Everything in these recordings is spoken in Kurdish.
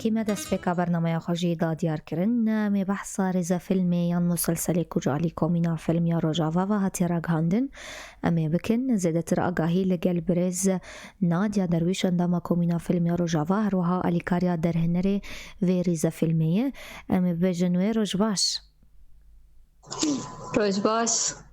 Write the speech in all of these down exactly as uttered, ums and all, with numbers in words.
Kî me destpêka bernameya xwe jî da diyarkirin, em ê behsa rêzefilmê yan muselselê ku ji alî Komîna Film ya Rojava ve hatiye ragihandin, em ê bikin. Zêdetir agahî li gel birêz Nadia Derwîş, endama Komîna Film ya Rojava, her wiha alîkariya derhinerê vê rêzefilmê ye. Em ê bibêjin wê roj baş. Roj baş.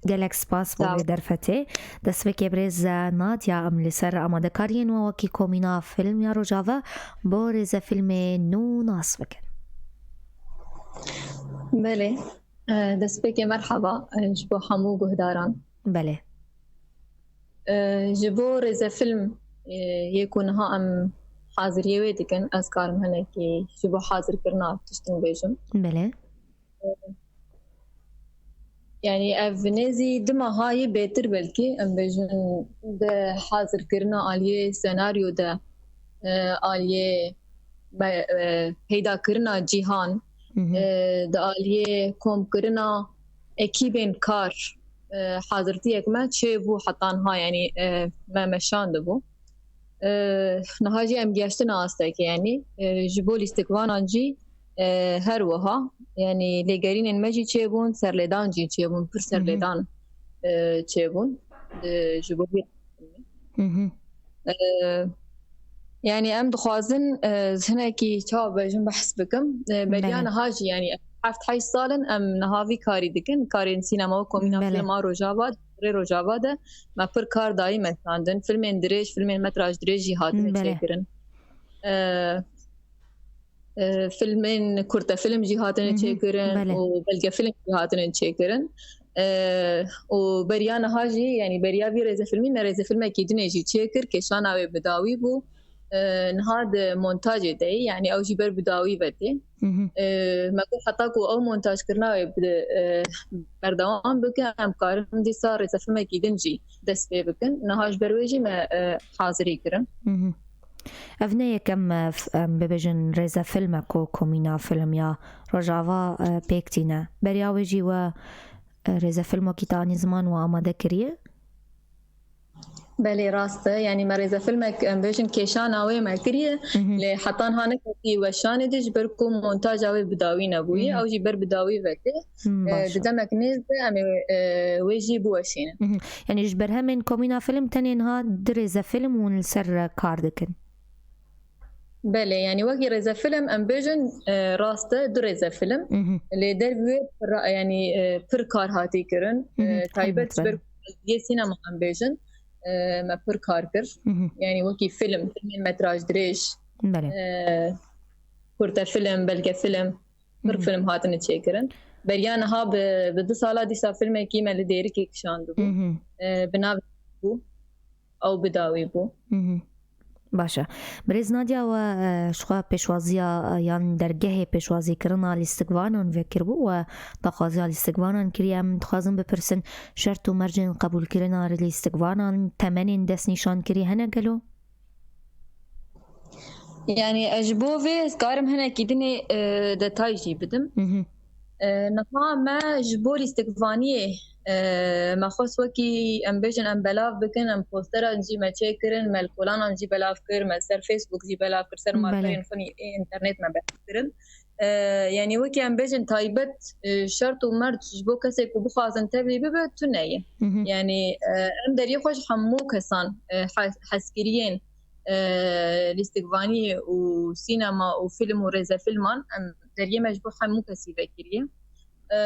Gelek spas bo vê derfetê. Destpêkê birêz Nadia, em li ser amadekariyên we wekî Komîna Film ya Rojava bo rêzefilmê nû nas bikin. Belê. E, destpêkê merhaba, e, ji bo hemû guhdaran. Belê. E, ji bo rêzefilm, e, yê ku niha em haziriyê wê dikin, ez karim hinekî ji bo hazirkirina tiştin bêjim. Belê. Yani ev nêzî du meha yê bêtir belkî, em bêjin, di hazirkirina aliyê senaryo de, e, aliyê me, e, peydakirina cîhan, Hı hı. e, di aliyê komkirina ekîbên kar, e, hazirtiyek me çêbû heta niha, yani, e, me meşandibû. E, niha jî em gihiştine astekê, yani, e, ji bo lîstikvanan jî, e, her wiha, yani, lêgerînên me jî çêbûn, serlêdan jî çêbûn, pir Hı hı. serlêdan, e, çêbûn, e, ji bo vê. Hı hı. E, yani, em dixwazin, e, hinekî çawa bêjim, behs bikim. E, beriya Belê. niha jî, yani, heft heşt sal in em niha vî karî dikin, karên sînema û Komîna Belê. Film a Rojava, rê Rojava de me pir kar dayî meşandin. Filmên dirêj, filmên metraj dirêj jî hatine Belê. çêkirin. E, e, filmên kurtefilm jî hatine Hı hı, çêkirin belê. û belgefilm jî hatine çêkirin. E, û beriya niha jî, yani beriya vî rêzefilmî me rêzefilmekî dinê jî çêkir, kêşana wê bi dawî bû. E, niha di montajê de ye, yani ew jî ber bi dawî ve tê. Hı hı. E, me got heta ku ew montajkirina wê bi, e, berdewam bike, em karin dîsa rêzefilmekî din jî dest pê bikin. Niha ji ber wê jî me, e, hazirî kirin. Hı hı. Ev ne yekem, e, f-, em bibêjin rêzefilm e ku Komîna Film ya Rojava, e, pêk tîne. Beriya wê jî we, e, rêzefilmokî te anî ziman we amade kiriye? Belê, rast e. Yani me rêzefilmek, em bêjin, kêşana wê me kiriye. Hı hı. Lê heta niha neketî weşanê de ji ber ku montaja wê bi dawî nebûye. Hı hı. Ew jî ber bi dawî ve tê. Hmm, E, baş e. di demek nêz de em ê, e, wê jî biweşînin. Hı hı. Yani ji berhemên Komîna Film tenê niha du rêzefilm hûn li ser kar dikin? Belê, yani wekî rêzefilm em bêjin, e, rast e, du rêzefilm. Hı hı. Lê dervî wê pir, yani, e, pir kar hatî kirin. Hı hı, E, taybet helbet, ji ber belê. yê sînema em bêjin, e, me pir kar kir. Hı hı. Yani wekî film, filmên metraj dirêj, Belê. e, kurtefilm, belgefilm, pir Hı hı. film hatine çêkirin. Beriya niha bi, bi du sala dîsa filmekî me li Dêrikê kişandibû. Hı hı. E, bi navê bû, ew bi dawî bû. Hı hı. Baş e. Birêz Nadia, we, e, ji xwe pêşwaziya, e, yan dergehê pêşwazîkirina lîstikvanan vekiribû, we daxwaziya lîstikvanan kiriye. Em dixwazin bipirsin, şert û mercên qebûlkirina lîstikvanan, temenên destnîşankirî hene gelo? Yani, ez ji bo vê ez karim hinekî dinê, e, detay jî bidim. Hı hı. E, niha me ji bo lîstikvaniyê, e, me xwest wekî em bêjin, em belav bikin, em posteran jî me çêkirin, me li kolanan jî belav kir, me ser Facebook jî belav kir, ser Belê. marfeyên xwe yê înternet me belav kirin. E, yani wekî em bêjin taybet, e, şert û merc ji bo kesê ku bixwazin tevlî bibe tune ye. Hı hı. Yani, e, em deriyê xwe ji hemû kesan, e, hes-, hezkiriyên, e, lîstikvaniyê û sînema û film û rêzefilman, em deriyê me ji bo hemû kesî vekiriye. E,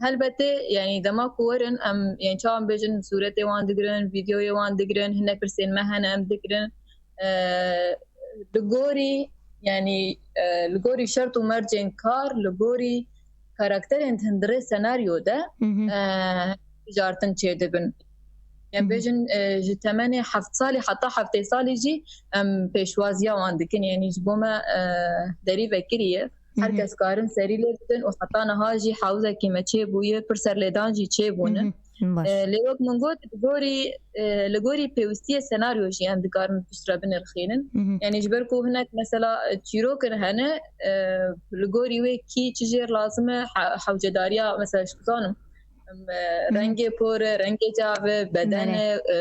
helbetê, yani dema ku werin, em, yani çawa em bêjin, sûretê wan digirin, vîdeoyê wan digirin, hinek pirsên me hene em digirin. E, li gorî, yani, e, li gorî şert û mercên kar, li gorî karakterên di hundirê senaryo de, Hı hı. e, hilbijartin çêdibin. Em Hı hı. bêjin, e, ji temenê heft salî heta heftê salî jî em pêşwaziya wan dikin. Yanî ji bo me, e, derî vekiriye. Her Hı hı. kes karin serî lê bidin û heta niha jî hewzekî me çêbûye, pir serlêdan jî çêbûne. Hı hı. Baş. E, lê wek min got, li gorî, e, li gorî pêwistiyê senaryo jî em dikarin piştre binirxînin. Hı hı. Yanî ji ber ku hinek mesela, e, çîrokin hene, e, li gorî wê kî çi jêr lazim e, he-, hewcedariya mesela ji zanim, em, e, Hı hı. rengê por e, rengê cav e, beden Belê. e, e,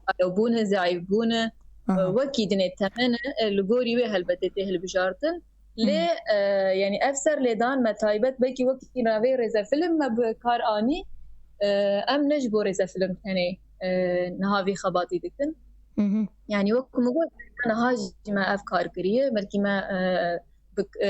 qalewbûn e, zeîfbûn e. Aha. Wekî dinê temene, e, li gorî wê helbetê tê hilbijartin. Lê, e, yanî ev serlêdan me taybet belkî wekî navê rêzefilm me bi kar anî, e, em ne ji bo rêzefilm tenê, e, niha vî xebatî dikin. Hı hı. Yanî wek min got, niha jî me ev kar kiriye, belkî me, e, bi, e,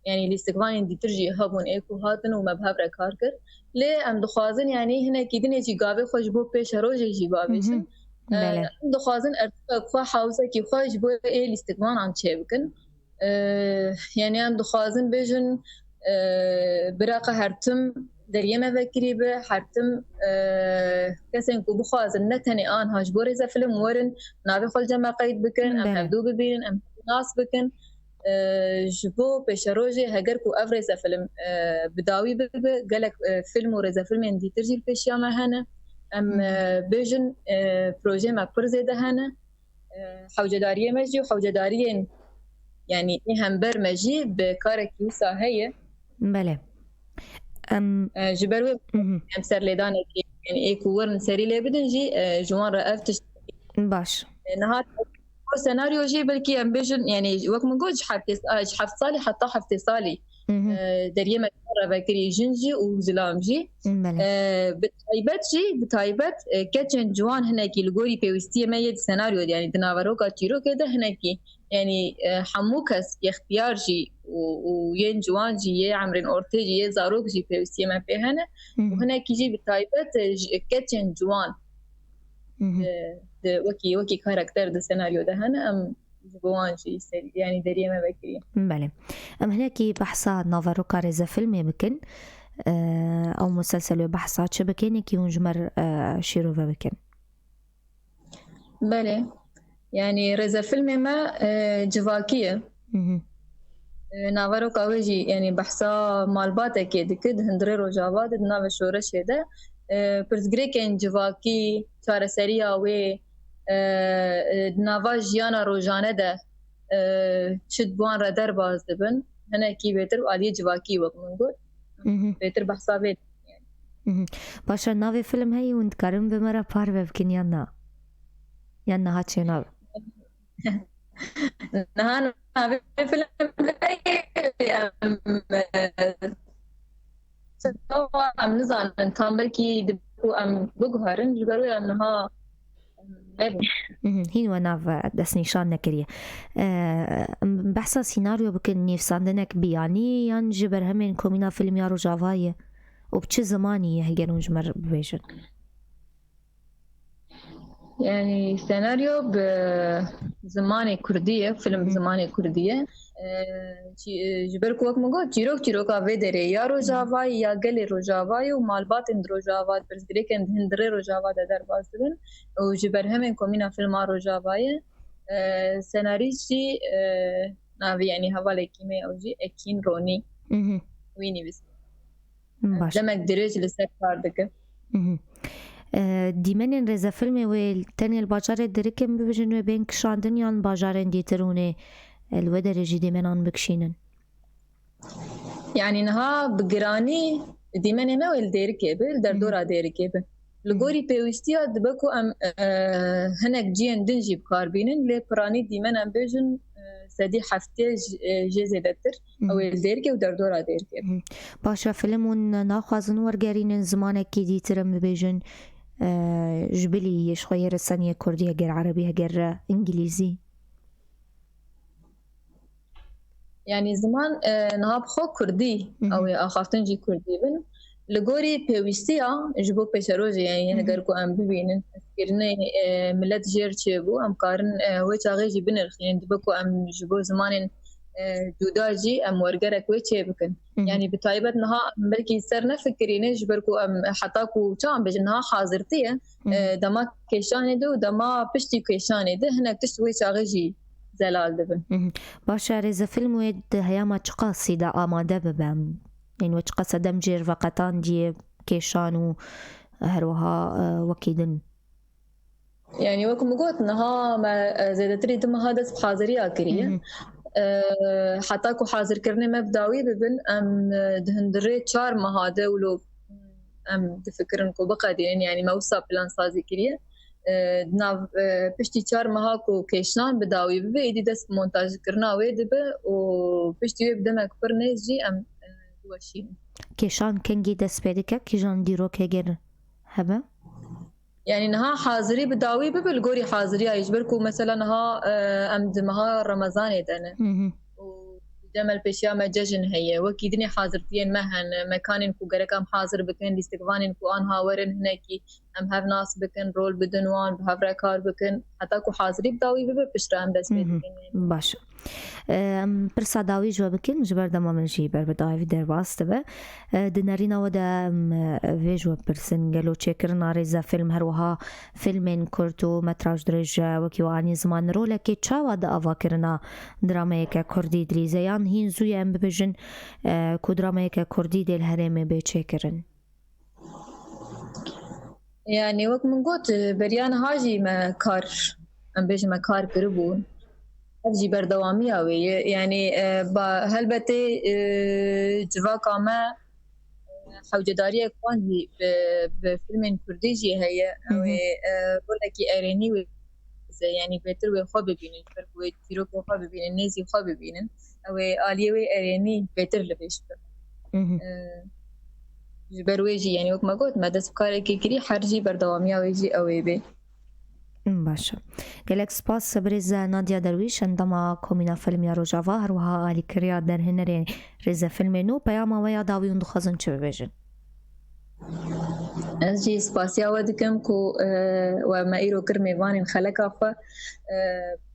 yanî lîstikvanên dîtir jî hebûn ê ku hatin û me bi hev re kar kir. Lê em dixwazin, yanî hinekî dinê jî gavê xwe ji bo pêşerojê jî bavêjin. Hı hı. E, Belê. Em dixwazin ertûka xwe, hawzekî xwe ji bo ê lîstikvanan çêbikin. E, yanî em dixwazin bêjin, e, biraqa her tim deriyê me vekirî be, her tim, e, kesên ku bixwazin ne tenê anha ji bo rêzefilm werin, navê xwe li cem me qeyd bikin, em Belê. hevdû bibînin, em nas bikin. E, ji bo pêşerojê heger ku ev rêzefilm, e, bi dawî bibe, gelek, e, film û rêzefilmên dîtir jî li pêşiya me hene. Em, Hı hı. e, bêjin, e, projeyê me pir zêde hene. E, hewcedariyê me jî û hewcedariyên, yanî ê hember me jî bi karekî wisa heye. Belê. Em, E, ji ber wê Mhm. em serlêdanekê, yanî ê ku werin serî lê bidin jî, e, ji wan re ev tişt Baş. E, niha o senaryo jî belkî em bêjin, yanî wek min got, ji heftê, ji heft salî heta heftê salî, Mhm. e, deriyê me re vekirî jin jî û zilam jî. Belê. E, bi taybet jî, bi taybet, e, keçên ciwan hinekî li gorî pêwîstiyê me yê di senaryo de, yanî di naveroka çîrokê de hinekî, yanî, e, hemû kes yextiyar jî û, û yên ciwan jî, yê emrên ortê jî, yê zarok jî pêwîstiyê me pê hene. Hı Û hı. hinekî jî bi taybet, e, ji keçên ciwan Hı hı. e, di, wekî, wekî karakter di senaryo de hene, em ji bo wan jî ser, yanî deriyê me vekirî. Belê. Em hinekî behsa naveroka rêzefilmê bikin. E, ew muselselê behsa çi bikin, yekî hûn ji me re, e, şîrove bikin? Belê. Yanî rêzefilmê me, e, civakî ye. Hı hı. E, naveroka wê jî, yanî behsa malbatekê dike, di hundirê Rojava de, di navê şoreşê de, e, pirsgirêkên civakî, çareseriya wê, e, e, di nava jiyana rojane de, e, çi di wan re derbas dibin, hinekî bêtir aliyê civakî, wek min got. Mhm. Bêtir behsa vê. Mhm. Baş e, navê film heye, hûn dikarin bi me re parve bikin yan na? Yan niha çênabe? Niha navê film heye, em, e, em nizanin, tam belkî dibe ku em biguherin, ji ber wê em niha, em, nebin. Mhm, hîn we nav, e, destnîşan nekiriye. E, em behsa senaryo bikin, nivîsandinek biyanî yan ji berhemên Komîna Film ya Rojava ye? Û bi çi zimanî ye, heger hûn ji me re bibêjin? Yanî senaryo bi zimanê kurdî ye, film bi Hı. zimanê kurdî ye. Ee, çî-, e, ji ber ku wek min got, çîrok çîroka vê derê ya Rojava ye, ya gelê Rojava ye û malbatên di Rojava, pirsgirêkên di hundirê Rojava de derbas dibin û ji berhemên Komîna Filma Rojava ye. Ee, senarîst jî, e, navê, yanî hevalekî me ye, ew jî Ekîn Ronî. Mhm. Wî nivîs. Baş. Demek dirêj li ser kar dike. Mhm. E, dîmenên rêzefilmê wê tenê li bajarê Dirikin bibêjin, wê bên kişandin yan bajarên dîtir hûn ê, e, li wê derê jî dîmenan bikişînin? Yanî niha bi giranî dîmenê me wê li Dêrikê be, li derdora Dêrikê be. Li gorî pêwîstiya dibe ku em, e, hinek cihên din jî bi kar bînin, lê piranî dîmen em bêjin, e, sedî heftê ji, e, jê zêdetir. Hı hı. Ew ê li Dêrikê û derdora Dêrikê. Hı. Baş e, film hûn naxwazin wergerînin zimanekî dîtir em bibêjin, e, ji bilî yê ji xwe yê reseniyê kurdî, heger erebî, heger îngilîzî? Yanî ziman, e, niha bi xwe kurdî, Hı hı. ew ê axaftin jî kurdî bin. Li gorî pêwîstiya ji bo pêşerojê, yanî Hı hı. heger ku em bibînin, hezkirinê, e, milet jêr çêbû, em karin, e, wê çaxê jî binirxînin. Dibe ku em ji bo zimanên, e, cuda jî em wergerek wê çêbikin. Hı hı. Yanî bi taybet niha em belkî ser nefikirîne, ji ber ku em heta ku çawan bêjin niha hazirtî ye, Hı hı. e, dema kêşanê de û dema piştî kêşanê de hinek tişt wê çaxê jî zelal dibin. Mhm. Baş e, rêzefilm wê di heyama çiqasî de amade bibe? Yanî we çiqas e dem jêr veqetandiye kêşan û her wiha, e, wekî din? Yanî wek min got, niha me, e, zêdetirî du meha dest bi haziriya kiriye. Mhm. E, heta ku hazirkirinê me bi dawî bibin, em, e, di hundirê çar meha de wilo em difikirin ku biqedînin, yanî me wisa plansazî kiriye. E, di nav, e, piştî çar meha ku kêşan bi dawî bibe, êdî dest bi montajkirina wê dibe û piştî wê bi demek pir nêz jî em, e, diweşînin. Kêşan kengî dest pê dike, kîjan dîrokê gêr hebe? Yani niha hazirî bi dawî bibe, li gorî haziriyayê, ji ber ku mesela niha, e, em di meha Remezanê de ne. Hı hı. Û cem el pêşiya me cejin heye. Wekî dinê hazirtiyên me hene, mekanên ku gerek em hazir bikin, lîstikvanên ku anha werin hinekî em hev nas bikin, rol bidin wan, bi hev re kar bikin. Heta ku hazirî bi dawî bibe, piştre em dest pê Hı hı. dikin. Yani. Baş. Em pirsa dawî ji we bikin, ji ber dema min jî ber bi dawî derbas dibe. E, di nerîna we de em, e, vê ji we pirsin, gelo çêkirina rêzefilm, her wiha filmên kurt û metraj dirêj, e, wekî we anî ziman, rolekê çawa di avakirina dramayeke kurdî dilîze? Yan hîn zû ye em bibêjin, e, ku dramayeke kurdî dê li herêmê bê çêkirin? Yani wek min got, e, beriya niha jî me kar, em bêjin me kar kiribû. Ev jî berdewamiya wê ye. Yani, e, ba, helbetê, e, civaka me, e, hewcedariyek wan jî bi, bi filmên kurdî jî heye. Hı hı. Ew ê, e, rolekî erênî wê, yani bêtir wê xwe bibînin, ji ber ku wê dîrokê xwe bibînin, nêzî xwe bibînin. Ew ê aliyê wê erênî bêtir li pêş bibe. Hı hı. E, ji ber wê jî, yani wek me got, me dest bi karekê kirî, her jî berdewamiya wê jî ew ê bê. Baş e. Gelek spas birêz Nadia Derwîş, endama Komîna Film ya Rojava, her wiha alîkariya derhênerê rêzefilmê nû. Peyama we ya dawî hûn dixwazin çi bibêjin? Ez jî spasiya we dikim ku, e, we me îro kir mêvanên xeleka xwe, e,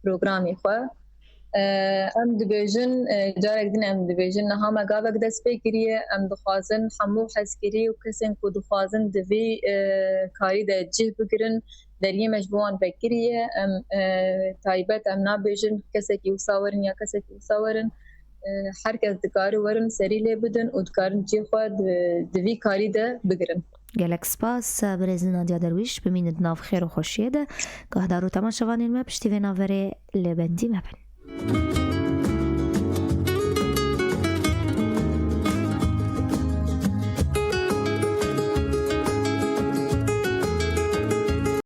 programê xwe. E, em dibêjin, e, carek din em dibêjin, niha me gavek dest pê kiriye, em dixwazin hemû hezkirî û kesên ku dixwazin di vî, e, karî de cih bigirin, deriyê me ji bo wan vekirî ye. Em, e, taybet em nabêjin kesekî wisa werin ya kesekî wisa werin. E, her kes dikare werin serî lê bidin û dikarin cihê xwe di, di vî karî de bigirin. Gelek spas, birêz Nadia Derwîş, bimînin di nav xêr û xweşiyê de. Guhdar û temaşevanên me, piştî vê navberê li bendî me bin.